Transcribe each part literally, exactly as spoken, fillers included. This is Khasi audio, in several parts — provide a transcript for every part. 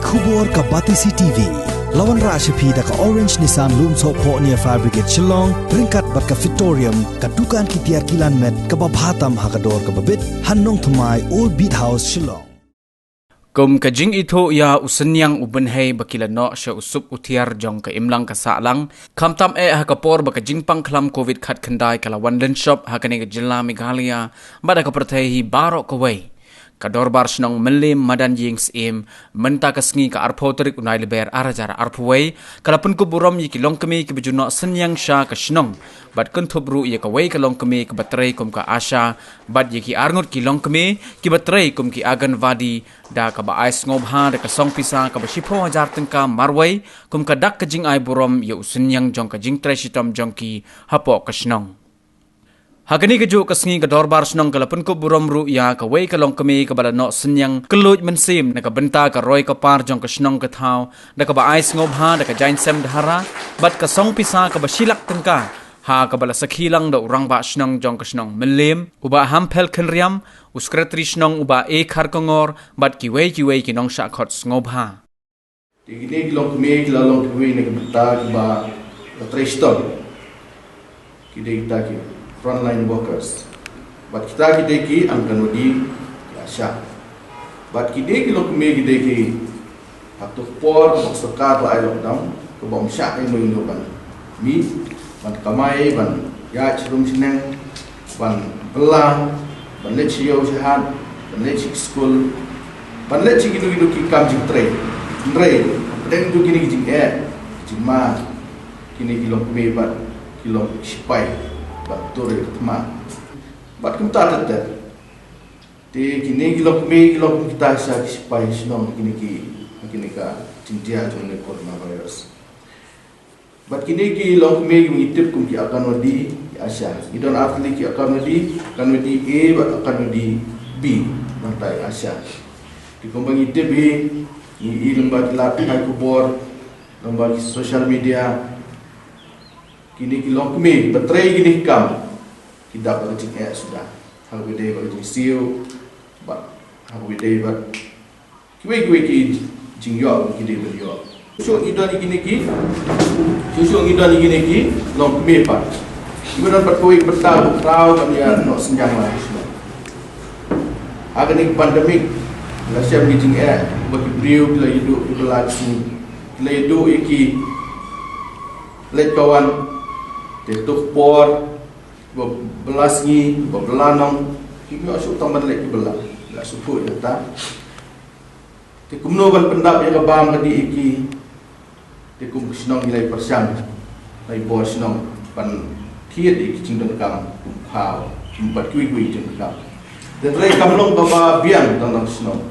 Khubor ka Batesi T V. La wanrah sha phi da ka Orange Nissan Lumsohphoh near Fire Brigade Shillong, ryngkat bad ka Fitorium, ka dukan ki tiar kilan met kaba bha tam ha ka dor kaba bit, ha Nongthymmai, Old Beat House, Shillong. Kum ka jingithuh ïa u synñiang u bynhei ba ki la noh sha u sup u tiar jong ka imlang ka sahlang, khamtam eh ha ka por ba ka jingpang khlam covid khatkhyndai ka la wan lynshop ha kane ka jylla Meghalaya bad ha ka pyrthei hi baroh kawei. Ka Dorbar Shnong Mylliem Madan Ïing Syiem, mynta ka sngi ka arphew tarik u Nailyber ar hajar arphew wei, ka la pynkup burom ïa ki longkmie kiba ju noh synñiang sha ka shnong, bad kynthup ruh ïa kawei ka longkmie kaba trei kum ka ASHA, bad ïa ki arngut ki longkmie kiba trei kum ki Anganwadi, da kaba ai sngewbha da ka song pisa kaba shiphew hajar tyngka marwei, kum ka dak ka jingai burom ïa u synñiang jong ka jingtrei shitom jong ki hapoh ka shnong. Ha kane kajuh ka sngi ka Dorbar Shnong ka la pynkup burom ruh ïa kawei ka longkmie kaba la noh synñiang kylluid mynsiem na ka bynta ka roi ka par jong ka shnong ka thaw, da kaba ai sngewbha da ka jaiñsem dhara bad ka song pisa kaba shi lak tyngka, ha kaba la sakhi lang da u Rangbah Shnong jong ka shnong Mylliem, u Bah Hamphel Khynriam, u Sekretari Shnong u Bah A Kharkongor, bad kiwei kiwei ki nongshah khot sngewbha. Te kine ki longkmie ki la long kiwei na ki bynta kiba la trei shitom. Ki dei kita ki frontline workers. Bad kita ki dei ki Anganwadi, ki ASHA. Bad kine ki longkmie ki dei ki ha tu ka por ba ka sorkar la ai lockdown, kaba ym shah ïa uno uno ban mih, ban kamai, ban ïaid sharum shaneng, ban bylla, ban leit sha ïew sha hat, ban leit sha ki skul, ban leit sha kino kino ki kam jingtrei. Hynrei hapdeng jong kine ki jingeh, ki jingma, kine ki longkmie bad ki long ki shipai ban tur ïa ka thma. Bad kumta ter ter. Te kine ki longkmie ki long kum kita sha ki shipai shnong, kine ki, kine ka jingjia jong une u coronavirus. Bad kine ki longkmie kiba ngi tip kum ki Anganwadi, ki ASHA. Ngi don ar tylli ki Anganwadi, Anganwadi A bad Anganwadi B, nangta i ASHA. Te kumba ngi tip hi, ngi ïohi lyngba ki lad pathai khubor, lyngba ki social media, kine ki longkmie ba trei kine ki kam, ki dap da ka jingeh suda. Ha kaba ïadei bad ka jingsiew, bad ha kaba ïadei bad kiwei kiwei ki jingïoh ki dei ban ïoh. Shuh shuh ngi don ïa kine ki, shuh shuh ngi don ïa kine ki longkmie pat. Ngi don pat kawei ka bynta ba khraw ban ïa noh synñiang la shuh. Ha kane ka pandemic la shem ki jingeh ba ki briew ki la ïoh duh ki ba la sngi, ki la ïoh duh ïa ki leit ka wan. Te tu ka por ba bylla sngi, ba bylla nong, ki ïoh shuh tang ban leit ki bylla, la shu phuh ïa kata. Te kumno ban pyndap ïa ka bam ka dih ïa ki? Te kum ka shnong ngi la ïa pyrshang, la ïa bor shnong ban thied ïa ki jingdonkam kum phaw, kum bad kiwei kiwei ki jingdonkam. Te hynrei kam long kaba biang tang tang shnong.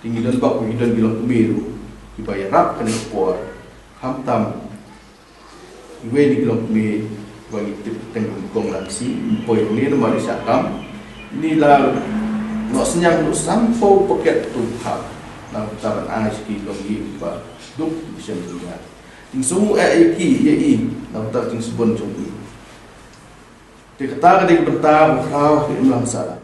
Te ngi don bok, ngi don ki longkmie ruh kiba ïarap kane ka por, khamtam iwei na ki longkmie ba ngi tip kyrteng, Kong Langsi, poi hangne namar i shah kam. Ini la noh synñiang ruh sanphew paket tu phah. Nangta ban ai sha ki longkmie ba duk ki shem jingïa. Jingsngew eh ïa ki, ïa i, nangta jingsbun jong i. Te kata ka dei ka bynta ba khraw ka imlang sahlang.